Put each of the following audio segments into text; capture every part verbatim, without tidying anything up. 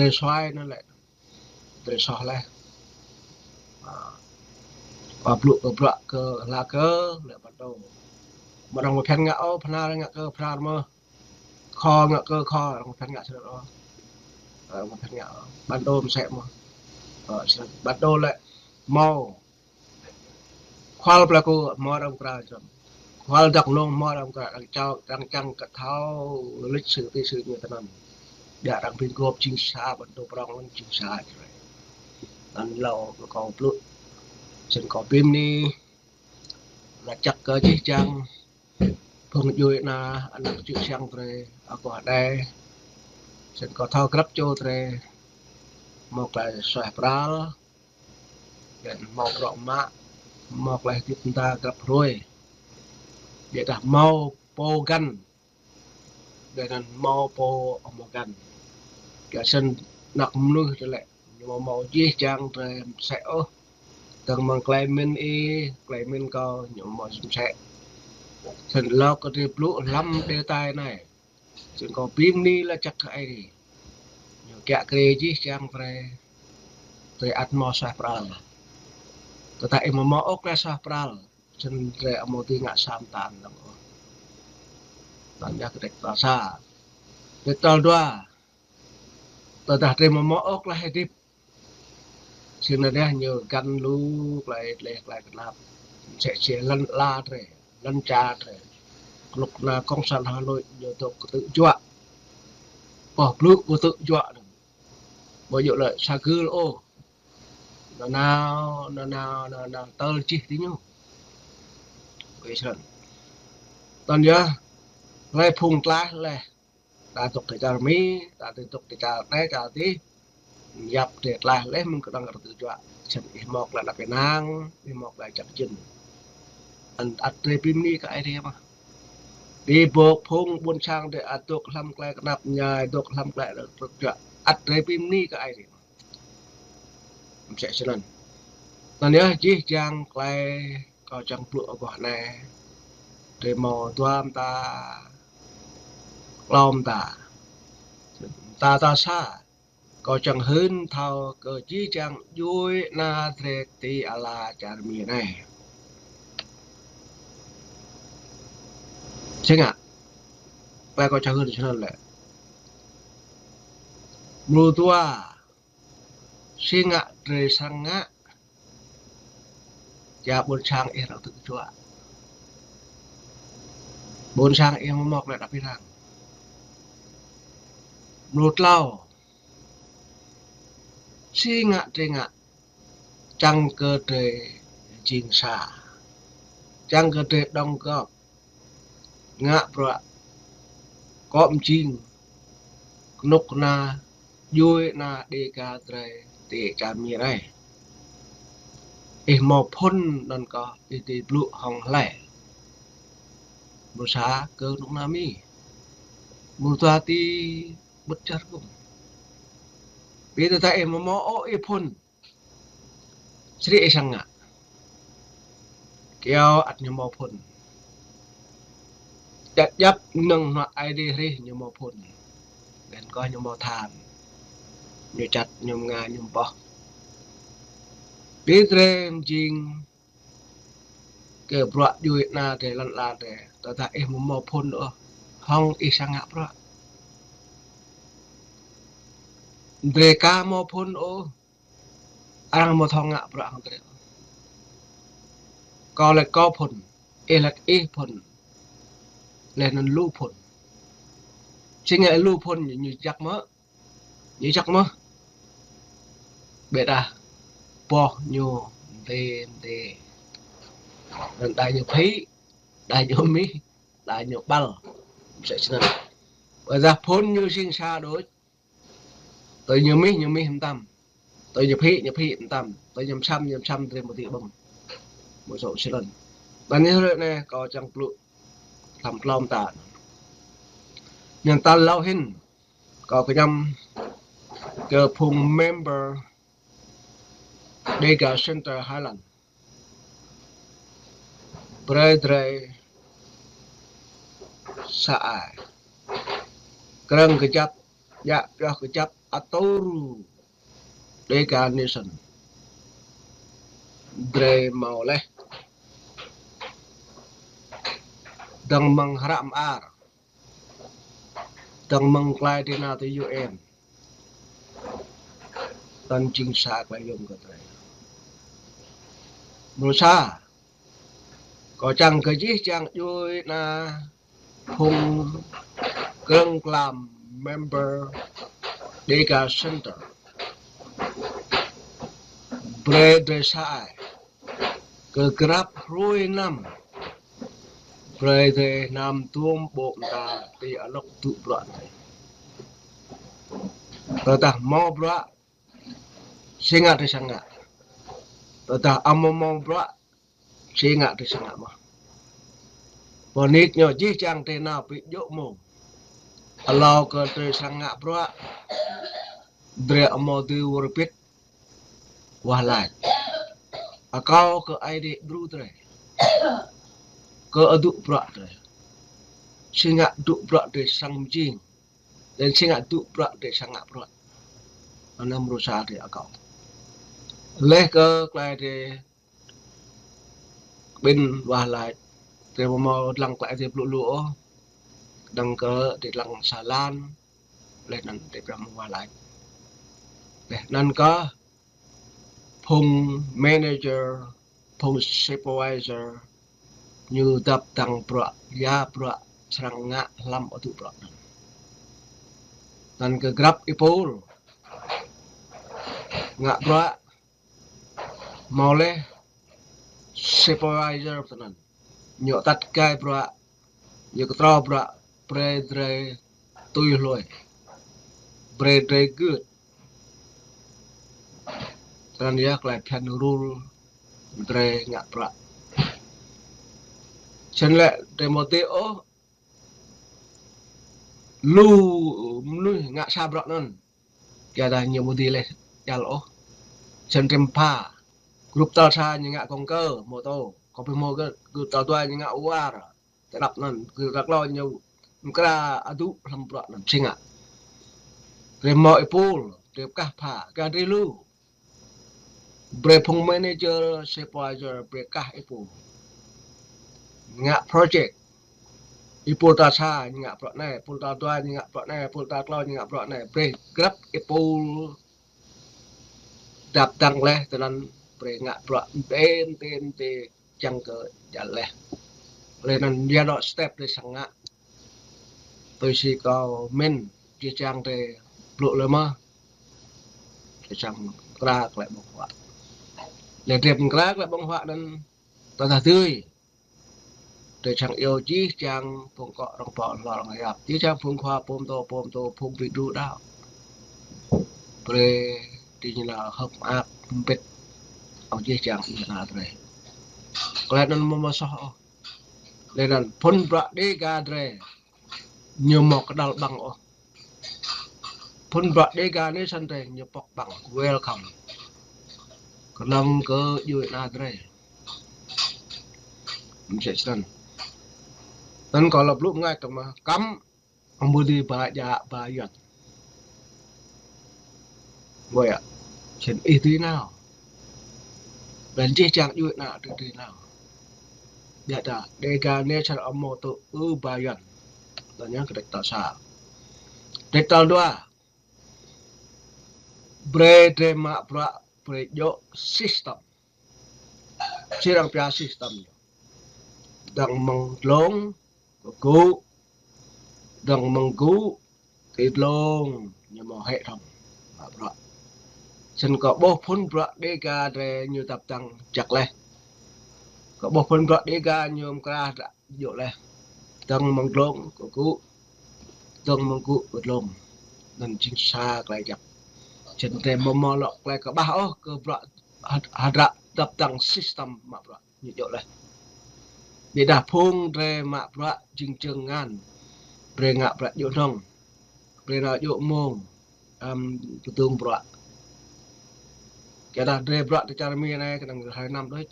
Drơi suaih anŭn lĕ, drơi soh laih. Ơ, pơblŭ kơ bruă kơ hla kơ lĕ pơtô. Mơ̆ arăng mơ̆ phiăn ngă ôh, phnar ngă kơ phnar mơ̆. Khŏ ngă kơ khŏ, arăng mơ̆ phiăn ngă sơrơ̆ ôh. Arăng mơ̆ phiăn ngă ôh. Pơtô mơsĕ mơ̆. Ơ, pơtô lĕ hmâo khual pơlakô hmâo arăng pơkra jơm. Khual dŏ nong hmâo arăng pơkra, arăng čao, arăng čang kơ thâo lịch sử tui sư ñu tơnăn. Đa arăng ƀing gŏp jing sa, pơtô prŏng lăng jing sa čơrơi. Anŭn hlâo kơ kâo pơblŭ. Snăn kâo pơmĭn anai, lač jăk kơ jih jang phung djuai ana, ană čư̆ čhiăng drơi, aguah anai. Snăn kâo thâo grăp čô drơi hmâo klei suaih pral, laih anŭn hmâo bruă mă, hmâo klei hơdip mơda grăp hruê. Biă dah hmâo pô găn, laih anŭn hmâo pô ƀu hmâo găn. Kơ snăn ană mơnuih tơlơi ñu hmâo jih jang drơi mơsĕ ôh. Tơdang mơ̆ng klei mĭn ih, klei mĭn kâo, ñu hmâo mơsĕ. Snăn hlâo kơ drơi pơblŭ hlăm đe tai anai. Snăn kâo pơmĭn anai lač jăk kơ Aê Diê. Ñu kiă kriê jih jang drơi, drơi ăt hmâo suaih pral. Tơdah ih hmâo ôh klei suaih pral, snăn drơi amâo dưi ngă sa mơta lăng ôh. Anŭn yơh kơdĕk tal sa. Kơdĕk tal dua. Tơdah drơi hmâo ôh klei hơdip, snăn yơh ñu găn lu klei, klei, klei kơnap. Mơsĕ si lăn ala drơi, lăn čar drơi. Knŭk kna Cộng sản Hà Nội ñu dŏ kơtư̆ juă. Pơblŭ kơtư̆ juă anŭn. Ƀu djơ̆ lĕ sa gưl ôh. Nanao, nanao, nanao, tơl jih diñu. Ƀơi snăn. Tơl yơh, laih phung tlaih laih. Ta dŏ ti čar Mi, ta dŏ ti čar anai, čar adih. Yap drơi tlaih laih mơ̆ng kơnơ̆ng kơtư̆ juă. Snăn ih hmâo klei đăp ênang, ih hmâo klei jăk jĭn. Anŭn ăt drơi pơmĭn kơ Aê Diê mơ̆. Ih ƀuh phung ƀuôn sang drơi ăt dŏ hlăm klei kơnap mơñai, dŏ hlăm klei kơtư̆ juă. Ăt drơi pơmĭn kơ Aê Diê mơ̆. Mơsĕ snăn. Anŭn yơh jih jang klei kâo čang pơblŭ aguah anai. Drơi hmâo dua mơta, klâo mơta. Mơta tal sa. Kâo čang hưn thâo kơ jih jang djuai ana drơi ti ala čar Mi anai. Si ngă. Klei kâo čang hưn snăn lĕ. Mrô dua. Si ngă drơi srăng ngă. Čar ƀuôn sang ih arăng kơtư̆ juă. Ƀuôn sang ih hmâo klei đăp ênang. Mrô tlâo. Si ngă drơi ngă. Čang kơ drơi jing sa. Čang kơ drơi đóng góp. Ngă bruă. Kŏ mjing. Knŭk kna. Djuai ana Đêga drơi ti čar Mi anai. Ih hmâo phŭn anŭn kơh ih dưi blŭ hŏng hlơi. Mrô sa kơ knŭk kna Mi. Mrô dua ti ƀut čar gum. Ƀiădah ih hmâo ôh ih phŭn. Sĭt ih srăng ngă. Kyâo ăt ñu hmâo phŭn. Djăp djăp mơnơ̆ng hnuă Aê Diê hrih ñu hmâo phŭn. Laih anŭn kơh ñu hmâo than. Ñu čăt, ñu mơnga, ñu mơboh. Ƀiădah drơi mjing kơ bruă djuai ana drơi lŏn ala drơi. Tơdah ih hmâo phŭn ôh. Hŏng ih srăng ngă bruă. Drơi ka hmâo phŭn ôh. Arăng hmâo thâo ngă bruă hăng drơi. Kâo laĭ kâo phŭn, ih laĭ ih phŭn. Laih anŭn lu phŭn. Si ngă lu phŭn ñu, ñu jăk mơ̆. Ñu jăk mơ̆. Ƀiădah boh ñu mdê mdê. Anŭn đa ñu phĭ, đa ñu mih, đa ñu ƀăl. Msĕ snăn. Ƀiădah phŭn ñu jing sa đôč. Tui ñu mih, ñu mih mơtam. Tui ñu phĭ, ñu phĭ mơtam. Tui ñu msăm, ñu msăm drơi mơti ƀơ̆ng. Mơ̆ sŏ snăn. Anŭn yơh ră anai kâo čang blŭ hlăm klâo mơta. Anŭn tal hlâo hĭn kâo kơñăm kơ phung member Đêga Center Highland. Brơi drơi sa ai. Krơ̆ng kơjăp, djă pioh kơjăp, atur Dega Nation. Drei hmâo laih. Dơ̆ng mơ̆ng hră mơar. Dơ̆ng mơ̆ng tơlơi dêh nao tơ U N. Tơl jing sa tơlơi yôm kơ drei. Mrô sa, kâo čang kơ jih jang djuai ana phung krơ̆ng klam member Dega Center. Brơi drei sa ai. Kơ grăp hrơi năm. Brơi drei năm tuôm ƀô̆ mơta ti alŏk dŭ bruă drei. Tơdah hmâo bruă, si ngă drei srăng ngă. Tơdah amâo hmâo bruă, si ngă drei srăng ngă mơ̆n. Pơ nit ñu jih jang drei nao pi djơ̆ mông. Hlâo kơ drei srăng ngă bruă, drei amâo dưi wơr bĭt wah lač. Akâo kơ Aê Diê đru drei. Kơ adŭ bruă drei. Si ngă dŭ bruă drei srăng mjing. Lĕ si ngă dŭ bruă drei srăng ngă bruă. Anŭn mrô sa drei akâo. Laih kơ tơlơi drei kƀĭn wah lač. Drei amâo mâo lăng tơlơi drei blŭ lu ôh. Dơ̆ng kơ drei lăng sa lan. Laih anŭn drei ƀu mâo wah lač. Laih anŭn kơ phung manager, phung supervisor, ñu dăp dăng bruă, ya bruă srăng ngă hlăm adŭ bruă anŭn. Anŭn kơ grăp êpul ngă bruă, hmâo laih supervisor tơ anŭn. Ñu atăt gai bruă, ñu kơtrâo bruă, brơi drei tui hlue. Brơi drei gưt. Tơ anŭn yơh tơlơi phiăn rul drei ngă bruă. Snăn lĕ drei amâo dưi ôh lu mnuih ngă sa bruă anŭn. Kyuadah ñu amâo dưi laih djăl ôh. Snăn drei pha. Grup tal sa ñu ngă kông kơ, mô tô. Kơ ƀing mô kơ, grup tal dua ñu ngă war. Tơdăp anŭn, grup tal klâo ñu mkra adŭ hlăm bruă anŭn, si ngă. Drei hmâo êpul, drei kah pha, kah drei lu. Brơi phung manager, supervisor, brơi kah êpul. Ngă project. Êpul tal sa ñu ngă bruă anai, êpul tal dua ñu ngă bruă anai, êpul tal klâo ñu ngă bruă anai. Brơi grăp êpul dăp dăng laih tơ anŭn brơi ngă bruă mdê, mdê, mdê čang kơ djăl laih. Laih anŭn ya dŏ step drei srăng ngă. Tui si kâo mĭn jih jang drei blŭ lĕ mơh. Drei srăng mkra tơlơi ƀơ̆ng huă. Laih drei mkra tơlơi ƀơ̆ng huă anŭn tơdah dưi. Drei srăng iâu jih jang phung kŏ rŏng pô hlô rŏng yap. Jih jang phung khua pô mtô pô mtô phung ƀing đru đăo. Brơi drei ñu nao hơ̆k mơak mbĭt. Ơ jih jang ih na drei. Tơlơi anŭn amâo mâo soh ôh. Laih anŭn phŭn bruă Dega drei. Ñu amâo kơđăl ƀơ̆ng ôh. Phŭn bruă Dega Nation drei ñu pŏk ƀơ̆ng. Welcome. Kơnơ̆ng kơ djuai ana drei. Msĕ snăn. Anŭn kâo lăp blŭ mngač tŏng mă kăm amâo dưi ba djă ba yuăn. Ƀuh yơh. Snăn ih dưi nao. Laih jih jang djuai ana drei dưi nao. Ƀiădah Dega Nation amâo tŭ ư ba yuăn. Tơl ñu kơdrêč tal sa. Kơdrêč tal dua. Brơi drei mă bruă brơi djŏ system. Si arăng pia system ñu. Dơ̆ng mơ̆ng dlông, kơ gŭ, dơ̆ng mơ̆ng gŭ, ti dlông, ñu mâo hệ thống mă bruă. Snăn kơ ƀuh phŭn bruă Dega drei ñu dăp dăng jăk laih. Kơ ƀuh phŭn bruă Dega ñu mkra djŏ laih. Dơ̆ng mơ̆ng dlông kơ gŭ, dơ̆ng mơ̆ng gŭ kơ dlông. Anŭn jing sa tơlơi jăk. Snăn drei amâo mâo lŏ tơlơi kơƀah ôh kơ bruă hơd-, hơdră dăp dăng system mă bruă ñu djŏ laih. Ƀiădah phung drei mă bruă jing jơ̆ng ngăn. Brơi ngă bruă djŏ hnơ̆ng. Brơi nao djŏ mông. Ăm, kơdŭng bruă. Kyuadah drei bruă ti čar Mi anai kơnơ̆ng hrơi năm đôč.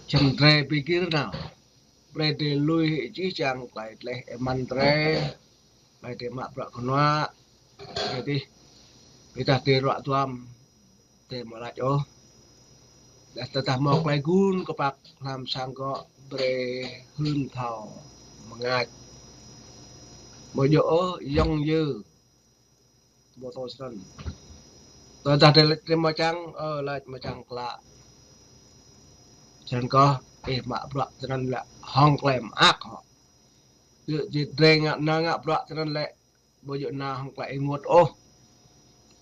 Snăn drei bi gir nao. Brơi drei lui hĭ jih jang tơlơi dleh êmăn drei. Tơlơi drei mă bruă kơnuă. Drei dih. Ƀiădah tơlơi ruă duăm, tơlơi mơ̆ laĭ ôh. Dah tơdah mơ̆ klai gun kơpăk hlăm sang gŏ brơi hưn thâo mơngač. Mơ̆ djơ̆ ôh, yŏng yơ. Mơ̆ tơ̆ srăn. Tơdah tơlơi, tơlơi mơčang, ơ, laĭ mơčang klă. Srăn kơh, ih mă bruă tơnăn lĕ hŏng klai mơak hŏ. Yơ, jing drơi ngă, na ngă bruă tơnăn lĕ, ƀu djơ̆ na hŏng klai ih ngôt ôh.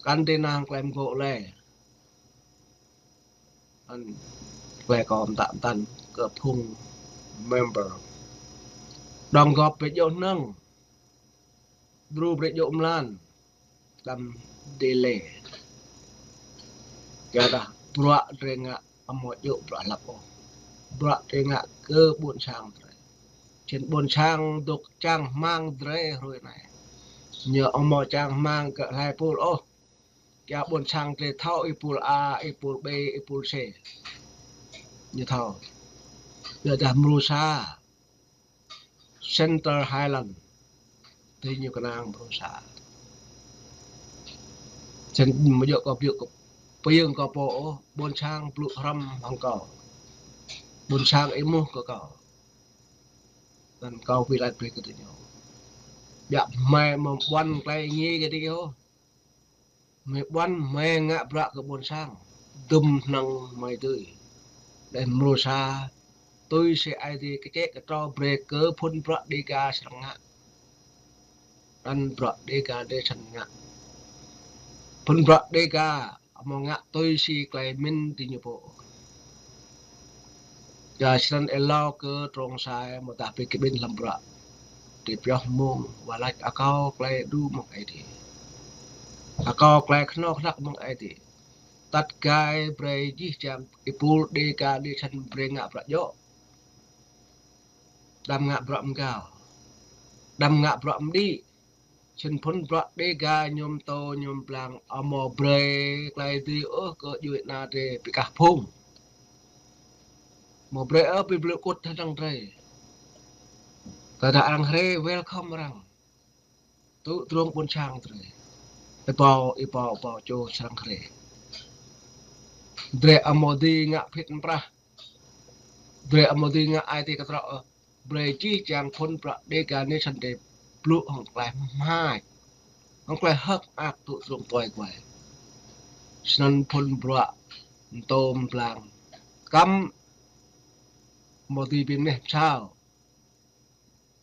Kăn tơ na hŏng klai mơgŏ lĕ. Anŭn klai kâo mơtă mơtăn kơ phung member. Đóng góp brơi djơ̆ hnơ̆ng. Dru brơi djơ̆ mlan. Đăm delay. Yua dah bruă drơi ngă amâo djơ̆ bruă hlăp ôh. Bruă drơi ngă kơ ƀuôn sang drơi. Čen ƀuôn sang dŏ čang hmang drơi hrơi anai. Ñu amâo čang hmang kơ hlơi pul ôh. Kiăng ƀuôn sang drơi thâo ih pul A, ih pul B, ih pul C. Ñu thâo. Yua dah mrô sa. Central Highland. Tui ñu kơnang mrô sa. Čen mơ̆ djơ̆ kâo pơyơ̆ng kơ, pơyơ̆ng kơ pô ôh, ƀuôn sang blŭ hrŏm hăng kâo. Ƀuôn sang êmuh kơ kâo. Anŭn kâo wĭt laĭ brơi kơ tui ñu. Biă mă mơ̆ ƀuăn klai ngă kơ tui ñu. Mơi ƀuăn, mơi ngă bruă kơ ƀuôn sang. Dŭm hnơ̆ng mơi tui. Đe mrô sa, tui si ai tiê kơčĕ kơtrâo brơi kơ phŭn bruă Dega srăng ngă. Anŭn bruă Dega dê srăng ngă. Phŭn bruă Dega amâo ngă tui si klai mĭn tui ñu pô. Yua srăn êlâo kơ trông sai mơ̆ dah bi kƀĭn hlăm bruă. Tui pioh mông wah lač akâo klai đru mơ̆ng Aê Diê. Akâo klai khnâo khnăk mơ̆ng Aê Diê. Tăt gai brơi jih jang ih pul Dega dê srăng brơi ngă bruă djŏ. Đăm ngă bruă mgao. Đăm ngă bruă mđĭ. Čen phŭn bruă Dega ñu mtô ñu mblang amâo brơi klai dưi ôh kơ djuê ana drơi bi kah phung. Amâo brơi ôh bi blŭ kŭt hăng drơi. Tơdah arăng hriê welcome arăng. Tŭ drông ƀuôn sang drơi. Ih pô, ih pô, ih pô čô srăng hriê. Drơi amâo dưi ngă phĭt mprah. Drơi amâo dưi ngă ai tiê kơtrâo ôh. Brơi jih jang phŭn bruă Dega anai srăng dê blŭ hŏng klai hmač. Hŏng klai hơ̆k mơak tŭ drông tui kuai. Snăn phŭn bruă mtô mblang. Kăm amâo dưi bi mneh msao.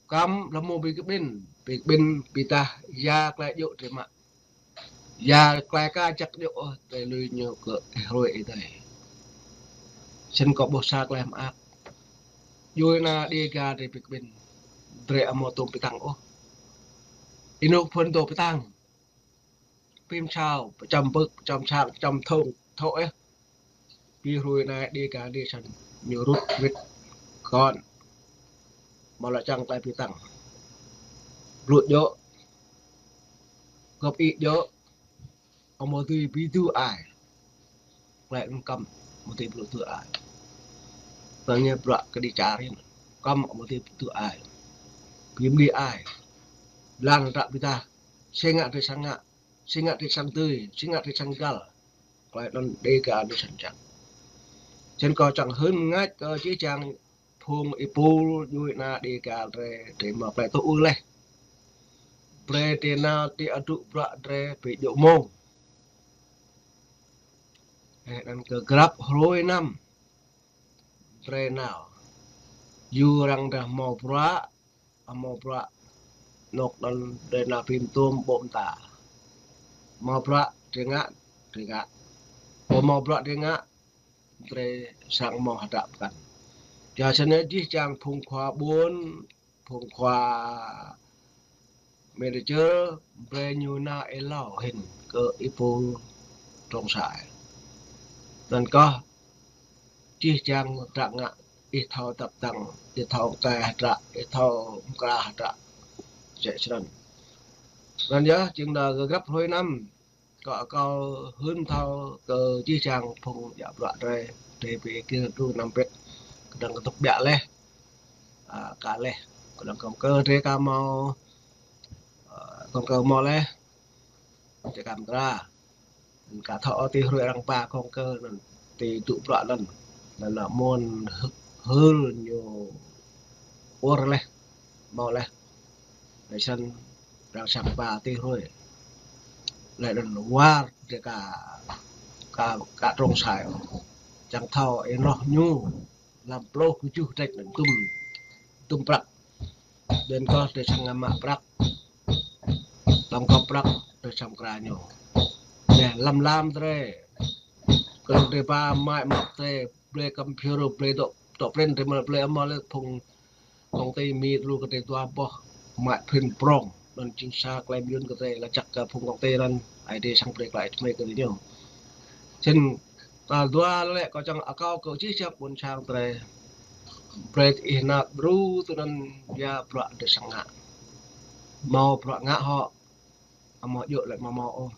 Kăm lăm mông bi kƀĭn. Bi kƀĭn bi dah ya klai djŏ drơi mă. Ya klai ka jăk djŏ ôh, drơi lui ñu kơ ih hrơi ih dai. Snăn kâo ƀuh sa klai mơak. Djuê ana Dega drơi bi kƀĭn. Drơi amâo tŭm bi tăng ôh. Ênuk phŭn tŭm bi tăng. Bi msao, pơčăm bưk, pơčăm sang, pơčăm thông, thŏ ih. Bi hrơi anai Dega dê srăng ñu rŭt wĭt kŏn. Amâo lŏ čang klai bi tăng. Blŭ djŏ. Gŏp ih djŏ. Amâo dưi bi tŭ ai. Klai ưm kăm amâo dưi blŭ tŭ ai. Tơña bruă kơ đi čar hin. Kăm amâo dưi bi tŭ ai. Bi mđĭ ai. Blang hră bi dah. Si ngă drơi srăng ngă. Si ngă drơi srăng dưi. Si ngă drơi srăng găl. Klai anŭn Dega dê srăng čang. Čen kâo čang hưn mngač kơ jih jang phung ih pul djuê ana Dega drơi, drơi mâo klai tŭ ư leh. Brơi drơi nao ti adŭ bruă drơi bi djŏ mông. Ơ, anŭn kơ grăp hrơi năm. Drơi nao. Yua arăng dah mâo bruă, amâo bruă, anôk anŭn drơi nao bi mtŭm ƀô̆ mta. Mâo bruă drơi ngă, drơi ngă. Ƀu mâo bruă drơi ngă, drơi srăng mâo hơdră pơkăn. Yua srăng jih jang phung khua ƀuôn, phung khua manager, brơi ñu nao êlâo hin kơ ih pul trông sai. Anŭn kơh jih jang hơdră ngă, ih thâo tăp tăng, ih thâo kơ hơdră, ih thâo mkra hơdră. Jĕ srăng. Anŭn yơh, jing dah kơ grăp hrơi năm, kâo, kâo hưn thâo kơ jih jang phung djă bruă drơi, drơi bi kĭn tŭ năm pet, kơdơ̆ng kơtŭk biă leh, a, ka leh, kơdơ̆ng kơm kơ drơi ka mâo, a, kơm kơ mâo leh, drơi ka mkra. Anŭn kơ thâo ôh tui hrơi arăng ba kông kơ anŭn, tui tŭ bruă anŭn. Anŭn lĕ mơ̆n hơ-, hơl ñu ur laih, hmâo laih. Laih sĭt arăng sang ba tui hrơi. Laih anŭn war dêh kơ, kơ, kơ trông sai. Čang thâo ih noh ñu lăm pluh kơjuh đĕč anŭn tum, tum prăk. Ƀing kâo dêh sang ngă mă prăk. Tơm kâo prăk dêh sang kra ñu. Dêh lăm lăm drơi. Kơ drơi ba mă mă drơi, blơi kơm phiơr, blơi dŏ, dŏ prên drơi mă blơi amâo lĕ phung công ty Mi tru kơ drơi dua boh mă phên prong. Anŭn jing sa klei mơyŭn kơ drơi lač jăk kơ phung công ty anŭn, ai dêh sang brơi klei tơmai kơ ñu. Sĭt tal dua lĕ kâo čang akâo kơ jih jang ƀôn sang drơi. Brơi tơ ih nao đru tui anŭn ya bruă drơi sang ngă. Hmâo bruă ngă hŏ, amâo djơ̆ lĕ amâo hmâo ôh.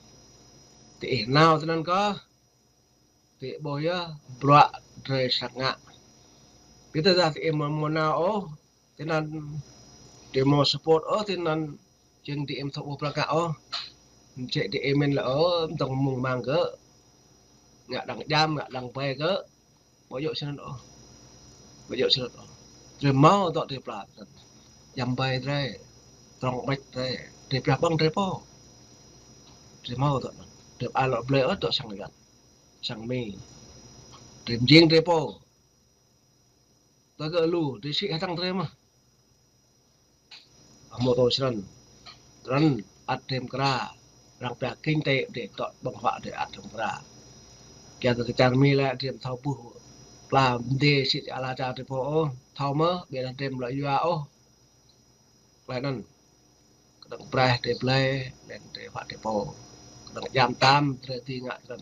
Tơ ih nao tui anŭn kơ, tơ ih ƀuh ya bruă drơi sang ngă. Ƀiădah tơ ih amâo, amâo nao ôh, tui anŭn tơ ih amâo support ôh, tui anŭn jing tơ ih amâo thâo ƀuh bruă ngă ôh. Msĕ tơ ih mĭn lĕ ôh, mơ̆ng mơ̆ng mang kơ. Ngă đang jam, ngă đang bai kơ. Ƀu djơ̆ snăn ôh. Ƀu djơ̆ snăn ôh. Drơi hmâo dŏ drơi pla anŭn. Jam bai drơi. Trong ƀĕč drơi. Drơi pla ƀơ̆ng drơi pô. Drơi hmâo dŏ anŭn. Drơi pla lŏ blơi ôh dŏ sang Yuan, sang Mi. Drơi mjing drơi pô. Tơ kơ lu, drơi sĭ hơtăng drơi mơh. Hmâo tơ snăn. Tơnăn ăt drơi mkra. Arăng pia kinh tế drơi dŏ ƀơ̆ng huă drơi ăt drơi mkra. Kiăng tơ kơ čar Mi lĕ drơi mthâo ƀuh. Pla mdê sĭ ala čar drơi pô ôh. Thâo mơh, ƀiădah drơi mlŏ yua ôh. Klei anŭn. Kơnơ̆ng braih drơi blơi, anŭn drơi huă drơi pô. Kơnơ̆ng jam tam, drơi dưi ngă tơnăn.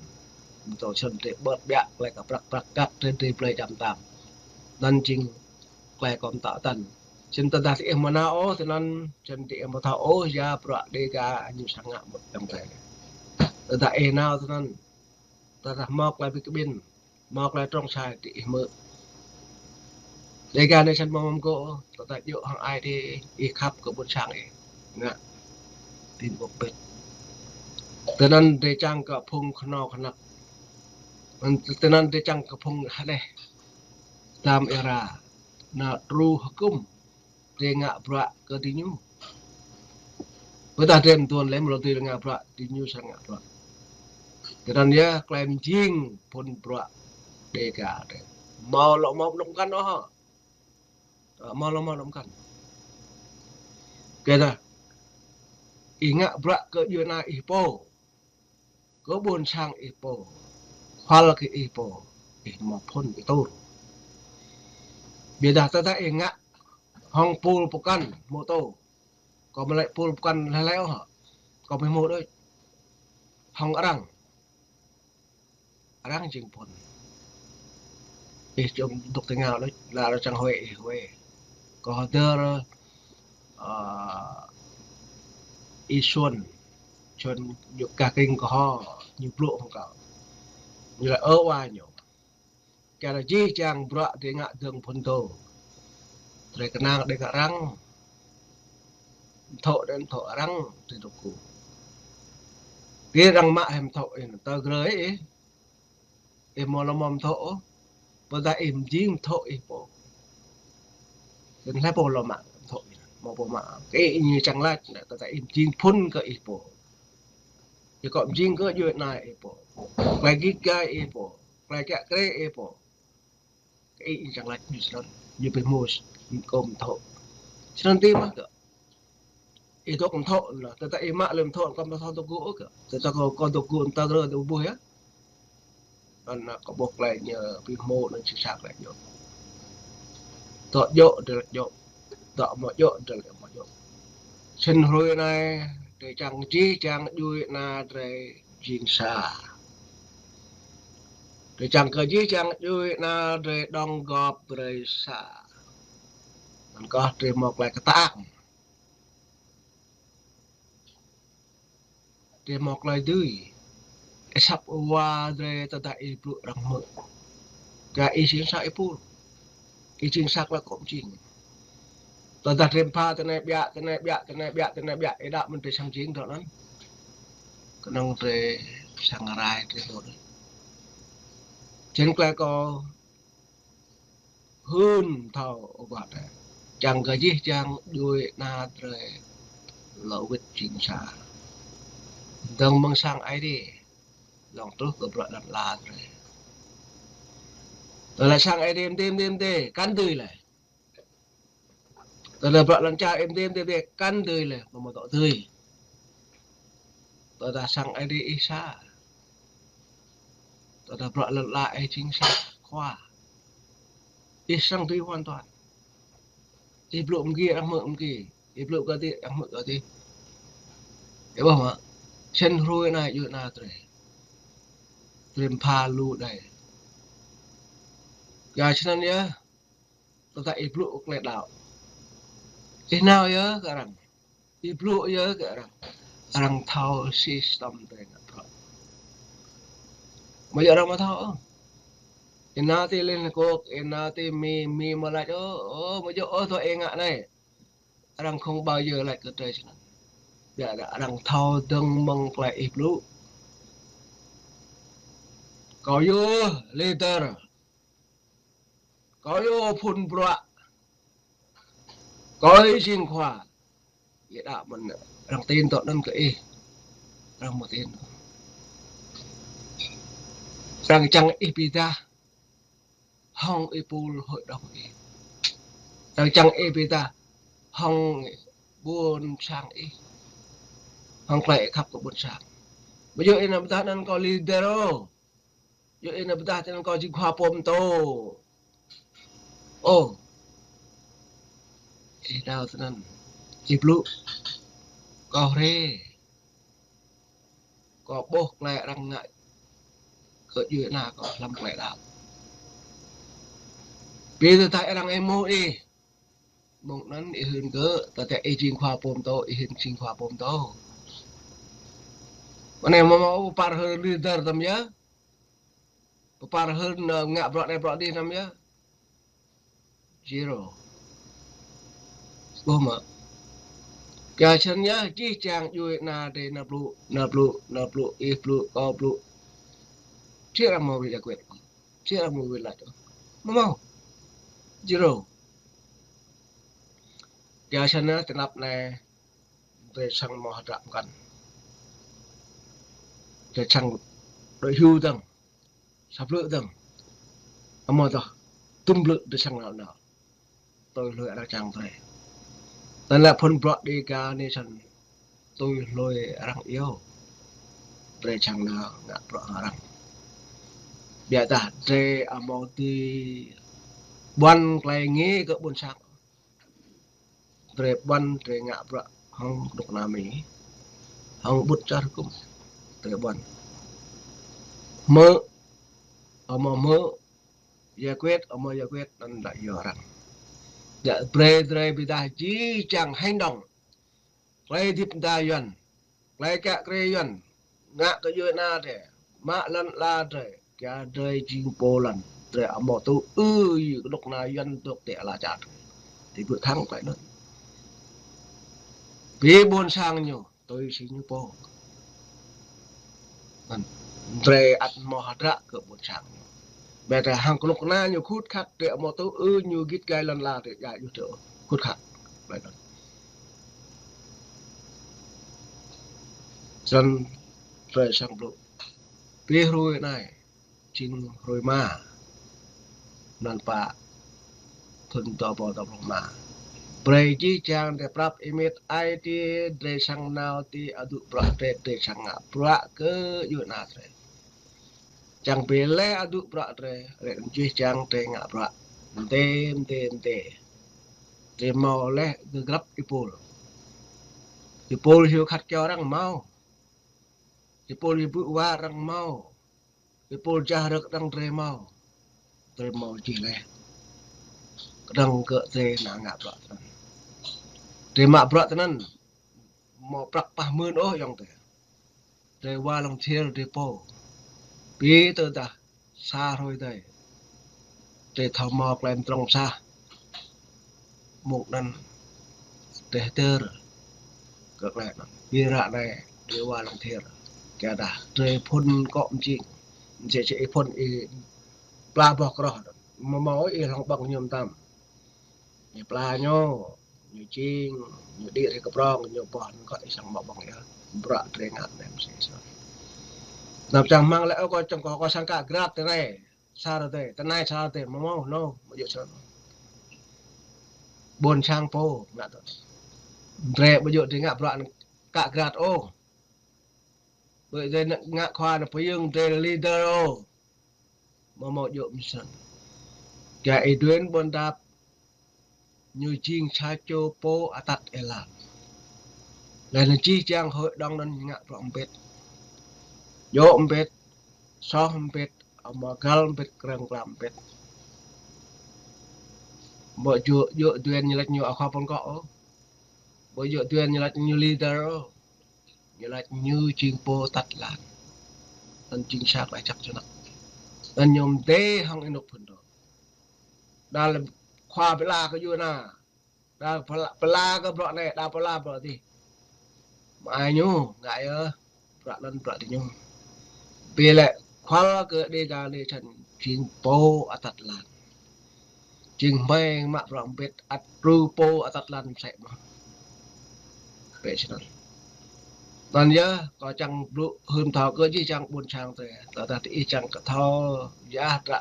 Mtô sĭt drơi ƀơ̆t ƀiă, klei kơ prăk prăk kăk, drơi drơi blơi jam tam. Anŭn jing klei kâo mtă tăn. Sĭt tơdah tơ ih amâo nao ôh, tui anŭn, sĭt tơ ih amâo thâo ôh, ya bruă Dêga ñu sang ngă mơ̆ng tơlơi. Tơdah ih nao tui anŭn, tơdah hmâo klei bi kƀĭn, hmâo klei trông sai tơ ih hmư̆. Dêga anai sĭt amâo mơ̆ng kơ, tơdah djơ̆ hăng ai dêh ih khăp kơ ƀôn sang ih. Ngă. Tin ƀuh pĭt. Tui anŭn drơi čang kơ phung khnâo khnăk. Tui anŭn drơi čang kơ phung hơđeh. Tam ih ra. Nao đru hơkŭm. Drơi ngă bruă kơ diñu. Ƀiădah drơi mduôn lĕ mlŏ dưi ngă bruă, diñu srăng ngă bruă. Tơnăn ya klei mjing phŭn bruă Dêga drơi. Hmâo lŏ hmâo mlŏm kăn ôh. Hmâo lŏ hmâo mlŏm kăn. Kơ tơdah ih ngă bruă kơ djuê ana ih pô. Kơ ƀôn sang ih pô, hwăl kơ ih pô, ih mă phŭn ih tur. Ƀiădah tơdah ih ngă hŏng pul pơkŏn mơtô, kâo mă lĕ pul pơkŏn hlơi hlơi ôh, kâo ƀu hmâo đôč. Hŏng arăng, arăng jing phŭn. Ih čum dŏ tơngao đôč, lă arăng čang huê ih huê. Kâo hơdơr, ơ, Y Xuân, Xuân ñu kah kring kơ hŏ, ñu blŭ hăng kâo. Ñu laĭ ơ wa ñu. Kơ jih jang bruă drơi ngă dơ̆ng phŭn dô. Drơi kơnang đĭ kơ arăng. Mthŏ đĭ mthŏ arăng, drơi dŏ kơ. Drơi arăng mă hĭ mthŏ ih, tơ grơi ih. Ih mơ̆ lŏ mă mthŏ ôh, ƀôdah ih mjing mthŏ ih pô. Tơdah hlơi pô lŏ mă mthŏ ih, mơ̆ pô mă. Kơ ih ñu čang laĭ, tơdah ih mjing phŭn kơ ih pô. Ih kơ mjing kơ djuê ana ih pô. Klei git gai ih pô. Klei kiă kriê ih pô. Kơ ih čang laĭ ñu snăn, ñu ƀu hmâo kơ mthŏ. Snăn tui mơ̆ kơ. Ih dŏ kơ mthŏ anŭn, tơdah ih mă lĕ mthŏ kơ mthŏ dŏ gŭ ôh kơ. Tơdah kâo, kâo dŏ gŭ mta grơ dŏ ƀuh ya. Anŭn kâo ƀuh klei ñu ƀu hmâo anŭn sĭt săk klei ñu. Dŏ djơ̆ drơi djơ̆. Dŏ mơ̆ djơ̆ drơi mơ̆ djơ̆. Snăn hrơi anai, drơi čang jih jang djuê ana drơi jing sa. Drơi čang kơ jih jang djuê ana drơi đóng góp brơi sa. Anŭn kơ drơi mơ̆ klei kơtang. Drơi mơ̆ klei dưi. Ih săp wa drơi tơdah ih blŭ arăng hmư̆. Kơ ih jing sa ih pul. Ih jing sa klei kơ mjing. Tơdah drơi pha tơ anai ƀiă, tơ anai ƀiă, tơ anai ƀiă, tơ anai ƀiă. Ih đăo mơ̆n drơi sang jing dŏ anŭn. Kơnơ̆ng drơi sang rai drơi hlâo. Čen klei kâo hưn thâo ƀuh anai. Čang kơ jih jang djuai ana drơi lŏ wĭt jing sa. Dơ̆ng mơ̆ng sang Aê Diê lŏng truh kơ bruă lŏn ala drơi. Tơdah sang Aê Diê mdê, mdê, mdê, kăn dưi lĕ. Tơdah bruă lŏn čar ih mdê, mdê, mdê, kăn dưi lĕ, mơ̆ mơ̆ tŏ dưi. Tơdah sang Aê Diê ih sa. Tơdah bruă lŏn ala ih jing sa, khua. Ih srăng dưi hoàn toàn. Ih blŭ mgi, arăng hmư̆ mgi. Ih blŭ kơ adih, arăng hmư̆ kơ adih. Ih ƀuh mơ̆, čen hrơi anai, djuai ana drơi. Drơi mpha lu đơi. Yua čanăn yơh, tơdah ih blŭ klei đaŏ. Ih nao yơh kơ arăng. Ih blŭ yơh kơ arăng. Arăng thâo system drơi ngă bruă. Mơ̆ yơh arăng mơ̆ thâo. Ih nao ti Liên Hợp Quốc, ih nao ti Mi, Mi mơ̆ laĭ ôh, ôh, mơ̆ yơh ôh tui ih ngă anai. Arăng không bao giờ laĭ kơ drơi čanăn. Biă dah arăng thâo dơ̆ng mơ̆ng klei ih blŭ. Kâo yơh leader. Kâo yơh phŭn bruă. Kâo yơh jing khua. Ih đaŏ mơ̆n arăng tin tŏ anăn kơ ih. Arăng mơ̆ tin. Arăng čang ih bi dah hŏng êpul hội đồng ih. Arăng čang ih bi dah hŏng ƀuôn sang ih. Hŏng klei ih khăp kơ ƀuôn sang. Mơ̆ yơh ih nao bi dah anăn kâo leader ôh. Yơh ih nao bi dah anăn kâo jing khua pô pơtô. Ôh. Ih nao tui anăn. Ih blŭ. Kâo hriê. Kâo ƀuh klei arăng ngă kơ djuai ana kâo hlăm klei đaŏ. Bi tơdah arăng êmuh ih. Mơ̆ng anăn ih hưn kơ, tơdah ih jing khua pô pơtô, ih hưn jing khua pô pơtô. Mơ̆ anai mơ̆ mơ̆ pơpar hưn leader tăm yơh. Pơpar hưn, ơ, ngă bruă anai bruă adih tăm yơh. Zero. Ƀuh mơ̆. Kơ čanăn yơh, jih jang djuai ana drơi nao blŭ, nao blŭ, nao blŭ, ih blŭ, kâo blŭ. Či arăng mâo wĭt giải quyết. Či arăng mâo wĭt laĭ. Mơ̆ mâo. Zero. Kơ čanăn tơnap anai. Drơi srăng mâo hơdră mơkăn. Drơi srăng đuaĭ hyu dơ̆ng. Sa blư̆ dơ̆ng. Amâo dah dŭm blư̆ drơi srăng nao nao. Tui hlôi arăng čang drơi. Tơdah phŭn bruă Dega Nation tui hlôi arăng iâu. Drơi srăng nao ngă bruă arăng. Biă dah drơi amâo dưi ƀuăn klei ngă kơ ƀuôn sang. Drơi ƀuăn drơi ngă bruă hŏng kơnuk kơna Mi. Hŏng ƀŭt čar hơkŭm. Drơi ƀuăn. Hmư̆, amâo hmư̆, giải quyết, amâo giải quyết, anăn dah yua arăng. Dah brơi drơi bi dah jih jang hành động. Klei hdĭp mơda Yuăn. Klei kiă kriê Yuăn. Ngă kơ djuai ana drơi. Mă lŏn ala drơi. Kiă drơi jing pô lŏn. Drơi amâo tŭ ư kơnuk kơna Yuăn dôk ti ala čar drơi. Ti ƀuh thăng klei anăn. Bi ƀuôn sang ñu. Tui si ñu pô. Anăn. Drơi ăt mâo hơdră kơ ƀuôn sang ñu. Biă dah hăng kơnuk kơna ñu khut khăt drơi amâo tŭ ư ñu git gai lŏn ala drơi djă ñu tŭ khut khăt. Klei anăn. Snăn drơi srăng blŭ. Bi hrơi anai. Jing hrơi rơma. Mlan pă. Thŭn dua ƀâo dua pluh rơma. Brơi jih jang drơi prăp êmĭt ai tiê drơi srăng nao ti adŭ bruă drơi, drơi srăng ngă bruă kơ djuai ana drơi. Čang bi leh adŭ bruă drơi, rĕ jih jang drơi ngă bruă. Mdê, mdê, mdê. Drơi mâo leh gơgrăp êpul. Êpul hyu khăt kyâo arăng mâo. Êpul hyu ƀuh wa arăng mâo. Êpul jah rơ̆k kơdơ̆ng drơi mâo. Drơi mâo jih leh. Kơdơ̆ng kơ drơi nao ngă bruă tơnăn. Drơi mă bruă tơnăn. Mâo prăk pah mưn ôh ayŏng adơi. Drơi volunteer drơi pô. Bi tơdah sa hrơi adih. Drơi thâo mâo klei mdrŏng sah. Mơ̆ng anăn drơi hdơr kơ klei anăn. Bi ră anai drơi volunteer. Kơ dah, drơi phun kŏ mjing. Mjing či ih phun ih pla boh kroh. Mâo mâo ih hlŏng ƀơ̆ng ñu mtam. Ñu pla ñu, ñu jing, ñu đĭ rai kơ prong, ñu boh ñu kŏ ih sang mâo ƀơ̆ng yơh. Bruă drơi ngă anai msĕ sơ̆. Năp čang hmang lĕ ôh kâo čang kâo, kâo sang kă grăt tơ anai. Sa rơdê, tơ anai sa rơdê, mâo mâo, nô, ƀu djơ̆ sơ̆. Ƀôn sang pô, ngă tơ. Drơi ƀu djơ̆ drơi ngă bruă kă grăt ôh. Ƀu djơ̆ ngă khua ană pơyơ̆ng drơi leader ôh. Mâo mâo djơ̆ msĕ. Kơ Êđuên Ƀuôn Dap, ñu jing sa čô pô atăt êlan. Laih anŭn jih jang hơi đŏng anŭn ngă bruă mbĭt. Djơ̆ mbĭt, soh mbĭt, amâo găl mbĭt, krơ̆ng klam mbĭt. Ƀu djơ̆, djơ̆ Êđuên ñu laĭ ñu akha pơkŏ ôh. Ƀu djơ̆ Êđuên ñu laĭ ñu leader ôh. Ñu laĭ ñu jing pô atăt êlan. Anŭn jing sa klei čăk čơnăk. Anŭn ñu mdê hăng ênuk phŭn dô. Đa lĕ khua pla kơ djuai ana. Đa pla, pla kơ bruă anai, đa pla bruă adih. Mă ai ñu, ngă yơh, bruă anŭn bruă diñu. Bi lĕ khua kơ Dega Nation jing pô atăt êlan. Jing hmei mă bruă mbĭt ăt đru pô atăt êlan msĕ mơh. Bĕ sĭt anŭn. Anŭn yơh, kâo čang blŭ hưn thâo kơ jih jang ƀôn sang drơi. Tơdah ih čang kơ thâo, yua dră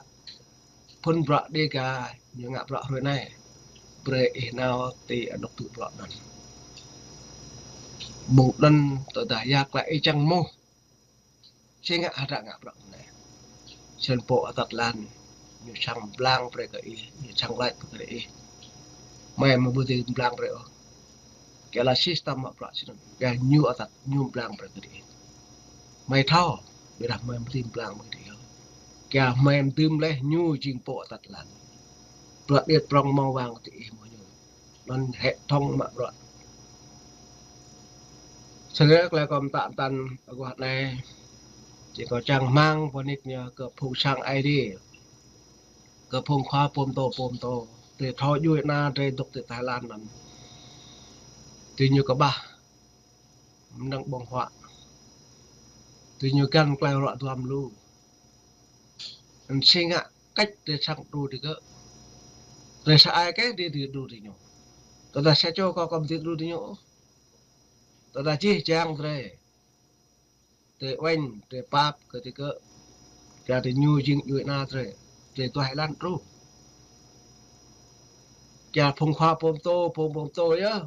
phŭn bruă Dega ñu ngă bruă hrơi anai. Brơi ih nao ti anŭn tŭ bruă anŭn. Mơ̆ng anŭn tơdah yua klă ih čang mơ̆. Či ngă hơdră ngă bruă anai. Sĭt pô atăt êlan, ñu čang blang brơi kơ ih, ñu čang laĭ brơi kơ ih. Hmei mơ̆ ƀu dưi blang brơi ôh. Kơ lă sistem mă bruă sĭt anŭn. Kơ ñu atăt, ñu blang brơi kơ ih. Hmei thâo, ƀiădah hmei ƀu dưi blang brơi kơ ih ôh. Kơ hmei mdưm laih ñu jing pô atăt êlan. Bruă điêt prong mơ̆ng wang kơ ih mơ̆ ñu. Anŭn hơtŏng mă bruă. Sĭt lĕ klei kâo mtă mtăn aguah anai. Či kâo čang hmang pơnik ñu kơ phung sang Aê Diê. Kơ phung khua pôm tô, pôm tô. Tơ thâo djuai ana drơi dŏ ti Thái Lan anŭn. Tơ ñu kơƀah. Mơnăng ƀơ̆ng huă. Tơ ñu găn klei ruă duăm lu. Anŭn či ngă kĕč drơi čang đru digơ̆. Drơi sa ai kĕ drơi, drơi đru digơ̆ ñu. Tơdah sa čô kâo kơ ƀu dưi đru digơ̆ ñu. Tơdah jih jang drơi. Drơi uêñ, drơi pap kơ digơ̆. Kơ drơi ñu jing djuai ana drơi. Drơi tuah êlan đru. Kơ phung khua pôm tô, pôm, pôm tô yơh.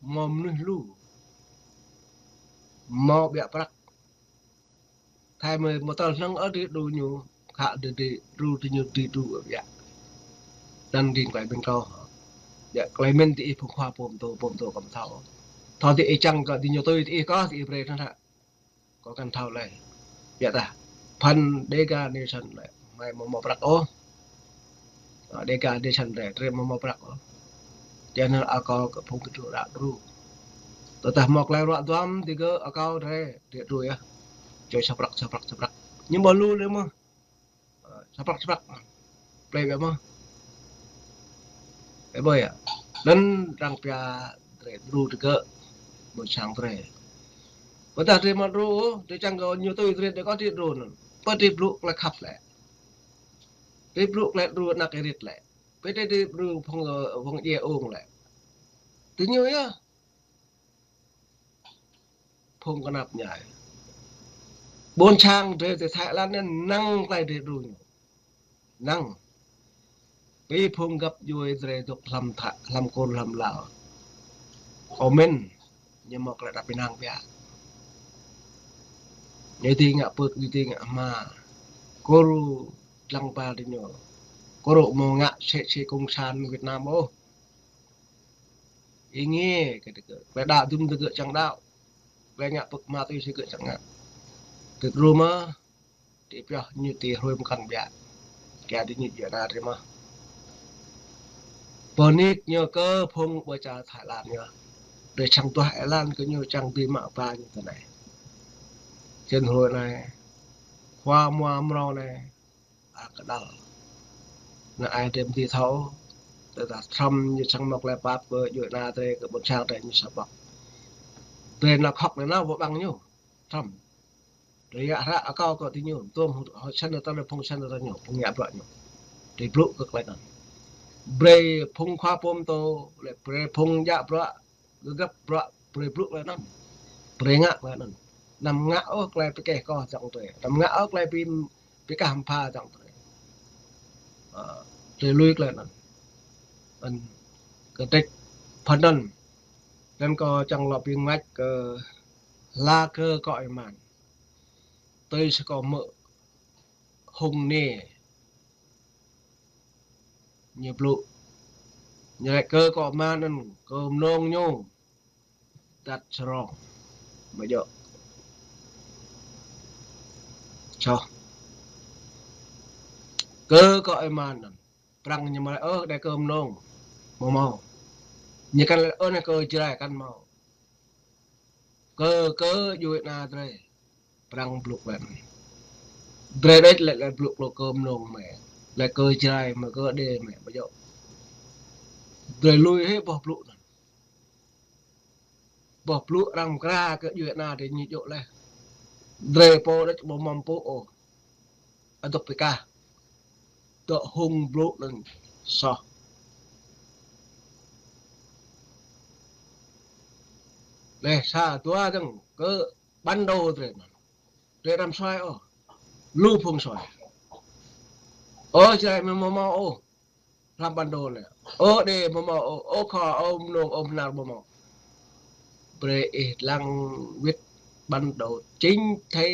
Mâo mơnuih lu. Mâo ƀiă prăk. Thâo mơ̆ mơtơl hnăng ơ drơi đru ñu. Khă drơi, drơi đru, drơi ñu drơi đru ƀiă. Anŭn jing klei ƀing kâo. Ƀiă klei mĭn ti ih phung khua pôm tô, pôm tô kơ mơ̆ thâo. Thâo ti ih čang kơ drơi ñu tui ti ih kơ ti ih brơi anŭn hă. Kâo kăn thâo lĕ. Ƀiădah. Phăn Dega Nation lĕ. Hmei mâo mâo prăk ôh. Ơ, Dega Nation lĕ. Drơi mâo mâo prăk ôh. Jing anŭn akâo kơ phung kơtru đă đru. Tơdah mâo klei ruă duăm digơ̆ akâo drơi. Drơi đru yơh. Čoi sa prăk, sa prăk, sa prăk. Ñu ƀu lu lĕ mơ̆. Ơ, sa prăk, sa prăk. Plei ƀiă mơ̆. Ơ, ƀơi yơh. Anŭn arăng pia drơi đru digơ̆. Ƀôn sang drơi. Ƀôdah drơi mă đru, drơi čang kơ ñu tui drơi, drơi kơ drơi đru anŭn. Pơ drơi blŭ klei khăp lĕ. Drơi blŭ klei đru ană kơrit lĕ. Pơ drơi, drơi đru phung, ơ, phung djai ung lĕ. Tơ ñu yơh. Phung kơnăp ñai. Ƀôn sang drơi ti Thái Lan anai năng klei drơi đru ñu. Năng. Bi phung găp djuai drơi dŏ hlăm Tha-, hlăm Kur hlăm Lao. Ơ mĭn, ñu mâo klei đăp ƀing năng biă. Ñu dưi ngă pơ̆k, ñu dưi ngă hma. Kur lăng ba drơi ñu. Kur mâo ngă sĕ sĕ cộng sản Việt Nam ôh. Ih ngă kơ digơ̆. Klei đaŏ dŭm digơ̆ čang đaŏ. Klei ngă pơ̆k hma tui si gơ̆ čang ngă. Drơi đru mơ̆. Ti pioh ñu ti hrui mơkăn biă. Kơ drơi ñu djuai ana drơi mơ̆. Pơnik ñu kơ phung ƀơi čar Thái Lan ñu. Drơi čang tuah êlan kơ ñu čang dưi mă ba ñu tơ anai. Čen hrui anai. Khua mua mrâo anai. A kơđăl. Ană ai drơi mơ̆ dưi thâo. Tơdah Trump ñu čang mâo klei pap kơ djuai ana drơi kơ ƀôn sang drơi ñu sa ƀŏk. Drơi nao khŏk anai nao ƀu ƀăng ñu. Trump. Drei yă hră akâo kơ ti ñu, tuôm hŏ săn tơlơi phung săn tơlơi ñu, phung yă bruă ñu. Drei blŭ kơ klei anŭn. Brei phung khua pô mtô, lĕ brei phung yă bruă, gơgăp bruă, brei blŭ klei anŭn. Brei ngă klei anŭn. Anăm ngă ôh klei pơkeh kơ jăng drei. Anăm ngă ôh klei bi, bi kah mpha jăng drei. Ơ, drei lui klei anŭn. Anŭn kơdrĕč phăn anŭn. Anŭn kâo čang lŏ bi ngă kơ hla kơ kơ ih man. Tui sa kơ mơ̆ hung ne. Ñu blŭ. Ñu laĭ kơ kơ man anŭn, kơ mnông ñu. Tat srong. Mă jŏ. Čŏh. Kơ kơ ih man anŭn. Prăng ñu mă laĭ, ơ, đe kơ mnông. Mơ̆ mâo. Ñu kăn laĭ, ơ, đe kơ Jrai kăn mâo. Kơ, kơ djuai ana drei. Prăng blŭ klei anŭn. Drei đĕč lĕ, lĕ blŭ klei kơ mnông mơ̆. Lĕ kơ Jrai mơ̆, kơ đe mơ̆, mă jŏ. Drei lui hĭ boh blŭ anŭn. Boh blŭ arăng mkra kơ djuai ana drei ñu djơ̆ leh. Drei pô đĕč ƀu mơ̆m pô ôh. Adŏp pơkah. Dŏ hung blŭ anŭn soh. Leh sa dua dơ̆ng kơ bản đồ drei anŭn. Drei đăm suaih ôh. Lu phung suaih. Ơ, Jrai mơ̆ mơ̆ mâo ôh. Hlăm bản đồ anai. Ơ, đe mơ̆ mâo ôh. Ơ, khua, ơ, mnông, ơ, mnar mơ̆ mâo. Brei ih lăng wĭt bản đồ chính thế